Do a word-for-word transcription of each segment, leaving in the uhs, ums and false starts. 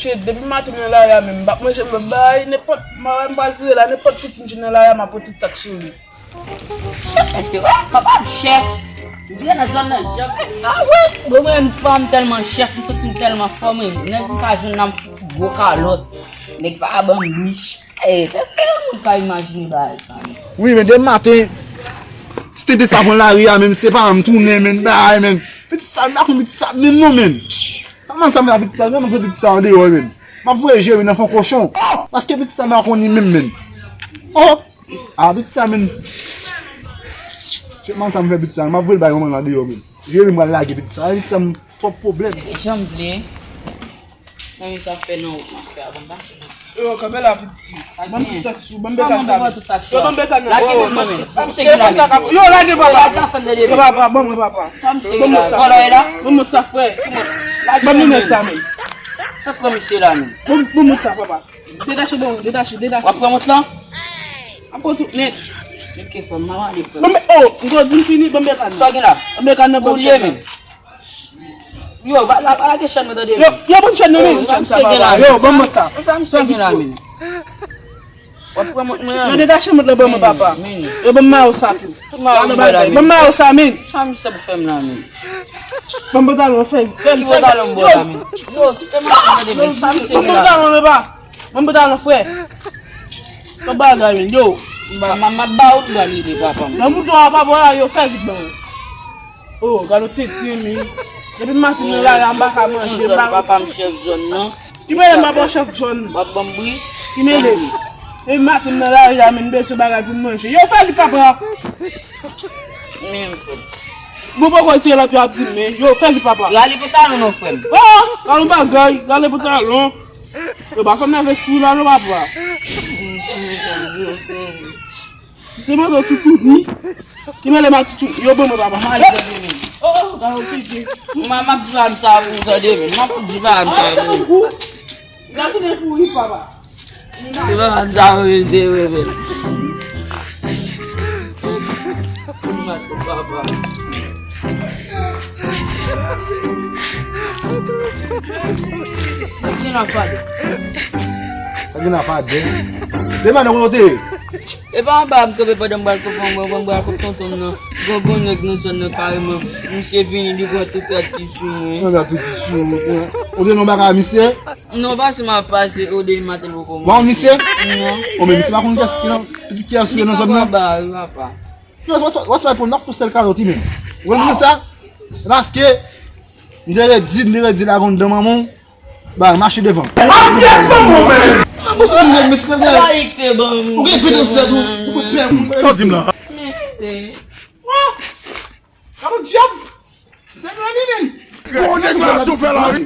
Shit, depi maten m nan lari a menm, m p ap manje, m p ap bay, nenpòt, m pa wè m pral tire la, nenpòt piti m jwenn nan lari a, m ap pran tout sa k sou li. Chèf, mesye, wè, papa m chèf. M vin nan zòn nan, chèf. Ah wi, bon, mwen, m pa m tèlman chèf, m santi m tèlman fò, mwen. Nèg m pa jwenn nan, m fout gwo kalòt. Nèg pa ban m bich. Eh, èske yon moun ka imajine bagay sa, menm? Wi, men demen maten, ti tete sa pran lari a, menm, se pa m tounen, menm, bay, menm. Piti sa, m pa konn piti sa, menm, non, menm. Sa man sa m fè a piti sa, sa man fè piti sa andeyò menm. M ap voye Jerry nan fon kochon. Paske piti sa m pa konn li menm menm. Oh! A piti sa menm. Chèf man sa m fè piti sa, m ap voye l bay manman l andeyò menm. Jerry m pral lage piti sa. Piti sa m twòp pwoblèm. Janm vle. Mwen menm sa fè nan wout m ap fè a, ban m pase. Yo, kanpe la piti. Ban m tout sa k sou, ban m bekàn sa menm. Yo, ban m bekàn nan. Lage mwen menm. Sa m segi la menm. Yo, lage papa. Yo, papa, ban mwen papa. Sa m segi la. Vòlò e la. Ban mwen sa frè. Ban m linèt sa menm. Sa pran misye la menm. Ban mwen sa papa. Detache ban mwen, detache, detache. W ap pran mont lan? M ap pran tout nèt. Nèt ke fè m, m ap ale frè. Ban m, oh, m konn di m fini, ban m bekàn nan. Sa gen la? Ban m bekàn nan, ban m chèn nan. Yo, pa la, pa lage chèn mwen tande. Yo, yo, ban m chèn nan, men. Yo, ban m sa, papa. Yo, ban m sa. Sa misye gen la, men. W ap pran mont mwen an. Yo, detache mont lan ban mwen, papa. Yo, ban m mayo sa tou. Tout mayo mwen la, men. Ban m mayo sa, men. Sa misye ap fè m la, men. Ban m pantalon, fè m, fè m, fè m. Ki pantalon m ba w la, men? Yo, kite m ap tande, men. Sa misye gen la? Ban m pantalon, men, pa. Ban m pantalon, frè. Ban m bagay, men. Yo. M ap ba w, m ap ba w, m pral rele papa m. Nan bouton a, papa, la, yo, fè vit ban mwen. Oh, gade tete, men. Depi maten nan lari a, m pa ka manje, m pa. Papa m chèf zòn nan. Ki mele m pa bon chèf zòn. W ap ban m bri? Ki mele? Depi maten nan lari a, men, m bezwen bagay pou m manje. Yo, fè li, papa. Men, frè m. Bon, poko te lòt yo ap di m, men. Yo, fè li, papa. Rale pantalon non, frè m. Oh, rale bagay, rale pantalon. Yo, pa fè m lave sou la, non, papa. Se mwen toutouni. Ki mele ma toutouni. Yo, ban mwen, papa. M ale tande men. Oh, oh, oh, oh, oh. M ap di pa m sa pou ou tande men. M ap di pa m sa pou ou. L ap tounen kouri, papa. Se papa m sa pou ou, se vre men. M ap di papa. Sa gen afade. Sa gen afade. Demen nan kote w te ye? E pa anba a m kanpe pandan m pral kòk, m pral kòk tonton m nan. Gon, gon nèg nan zòn nan kareman. Misye vini, li pran tout rad ki sou mwen. Pran rad ki sou mwen. Ou te nan bagay misye? Non, pase m ap pase, ou de maten poko mwen. Bon, misye? Non. O, men misye pa konn kiyès ki nan, pitit kiyès ki nan zòn nan. Yo, what's, what's, what's my phone? N ap fè sèl kalòt, wi, men. Ou konn sa? Paske, m te redi, m te redi la konn dan manman w. Ba, mache devan. Ap gen bon moman. Ou se yon nèg mesye. Ou gen pete sou tèt ou. Ou fout pè. Sa w di m la? Mèsi. Gade dyab. Se granminen. Bon, nèg la sou fè la, wi.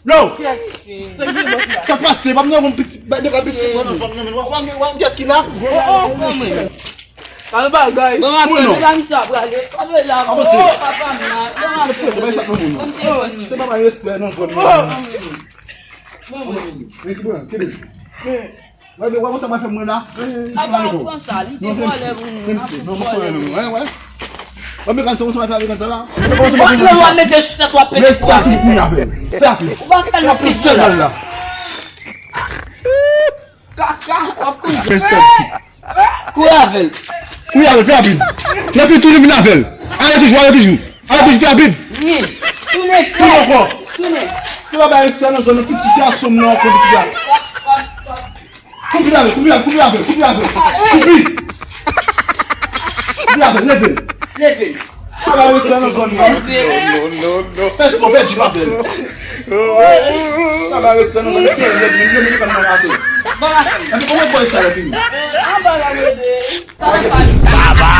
Yo. Sa k pase? Pa m nan yon piti, ba, nèg la piti, mwen nan zòn nan, men w ap gen, w ap gen kiyès ki la? Oh, oh, oh, men. Kal bagay. Bon, m ap pran la, misye ap prale. Kòbe la, oh, papa m la. Bon, m ap pran. Se pa sa k nan moun nan. Se pa respè nan zòn nan. Bon, men. Men ki bon, ki bon. Wè, men wè, konsa mwen fè mwen la. Apa w pran sa, li te vòlè pou nou. Non, mwen pran non, wè, wè. Wè, men kan sa, konsa mwen fè avè kan sa la. Mwen pran sa, mwen pran sa. Mete sou tèt w ap pete. Respè a tout moun avè l. Fè a tout. Ou pa fè l. Fè sèl bal la. Kaka, w ap kouri. Kouri avè l. Kouri avè l, fè rapid. Lè fini tounen vin avè l. Ale toujou, ale toujou. Ale toujou, fè rapid. Tounen. Tounen ankò. Tounen. Se pa bay respè nan zòn nan, tout ti gason nan ankò, tout ti gason. Koupe avè l, koupe avè l, koupe avè l, koupe avè l. Koupe. Koupe avè l, leve l. Leve l. Sa pa respè nan zòn nan. Non, non, non, non. Fè spò, fè jim avè l. Sa pa respè nan zòn nan. Leve l, leve l, leve l, leve l. Epi kòman bòy sa lè fini? Anba la, leve. Sa pa li. Baba.